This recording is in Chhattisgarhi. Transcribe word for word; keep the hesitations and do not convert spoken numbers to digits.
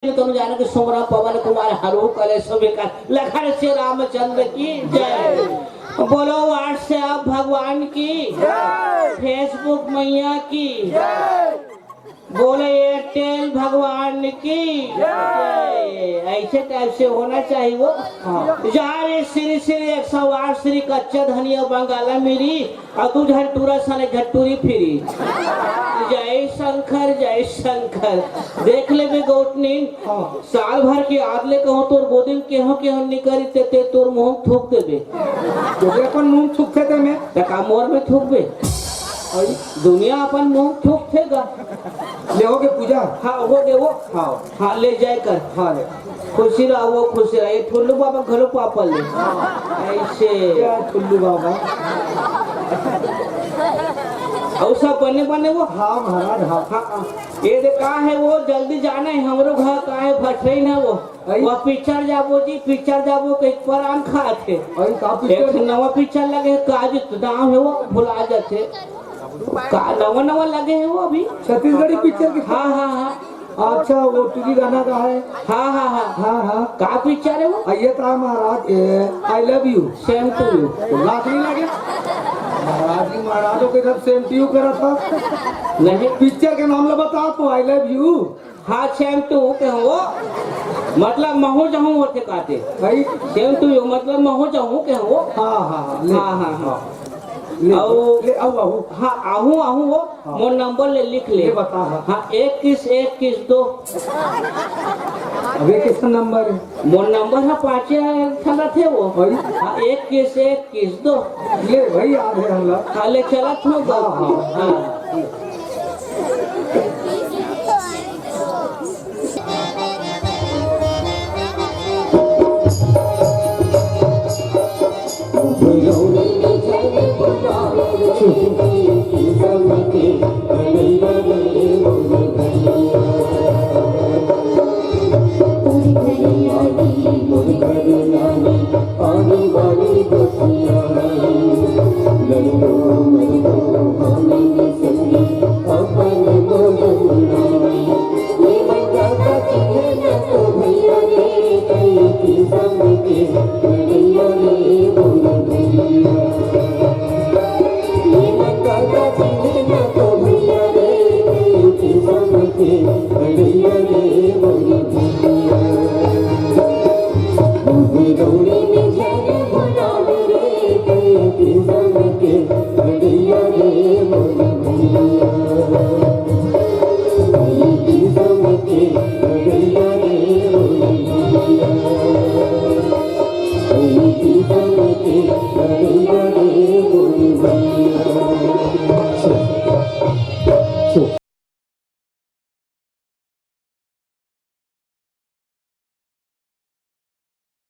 तुम जानो कि सुमरा पवन कुमार हरू करे सो बेकार। लखन श्री रामचंद्र की जय। बोलो WhatsApp भगवान की, Facebook मैया की, बोलो Airtel भगवान की जय। ऐसे type से होना चाहिए वो। हाँ। जा रे श्री श्री एक सौ आठ श्री कच्चा धनिया बंगाला मिरी, अउ दू झन टूरा साले झन टूरी फिरी। जय शंकर, जय शंकर। देख लेबे गौटनीन, हाँ। साल भर के आद ले कहूँ तोर गोदी में केहो केहो निकरी ते, ते तोर मुँह में थूक देबे। तोरे अपन मुँह में थूकथे ते में। त का मोर में थूकबे? अई। दुनिया अपन मुँह में थूकथे गा। ले हो गे पूजा? हाँ, हो गे वो। हाँ। हाँ, ले जाए कर। हाँ, ले। खुशी रहा वो, खुशी रहा। ये ठुल्लू बाबा घलो पापा ले। ऐसे। क्या ठुल्लू बाबा? अउ सब बने बने वो। हाँ महाराज, हाँ। हाँ, हाँ। ये दे का हे वो, जल्दी जाना हे, हमरो घर का हे, भटरे ना वो। अई? वो पिक्चर जाबो जी, पिक्चर जाबो, कहीं पर आम खात हे। अई, का एक पिक्चर? नवा पिक्चर लगे हे, का जी नाम हे वो, भुला जाथे। का नवा नवा लगे हे वो अभी? छत्तीसगढ़ी पिक्चर के? हाँ, हाँ, हाँ। अच्छा, वो टुकी गाना का हे? हाँ, हाँ, हाँ। हाँ, हाँ। का पिक्चर हे वो? अइये ता महाराज, ए, I love you। Same to you। लाज नहीं लगे? महाराज जी, महाराजों के साथ same to you करा था। नहीं। पिक्चर के नाम ला बता तो, I love you। हाँ, same to you के हो, मतलब महूँ जहूँ होथे काते। भाई। Same to you, मतलब महूँ जहूँ के हो। हाँ, हाँ, हाँ, ले। हाँ, हाँ, हाँ। ले, अउ ले, अउ, अउ। हाँ, आहूँ, आहूँ वो, हाँ। मोर नंबर ले लिख ले। ये बता, हाँ। हाँ, एक किस, एक किस दो। अबे किसका नंबर हे? मोर नंबर हे पाँचे ठन रथे वो। भाई। हाँ, एक किस, एक किस दो। ले भाई, याद हे हमला। हाँ, ले चला तू। हाँ, हाँ। हाँ।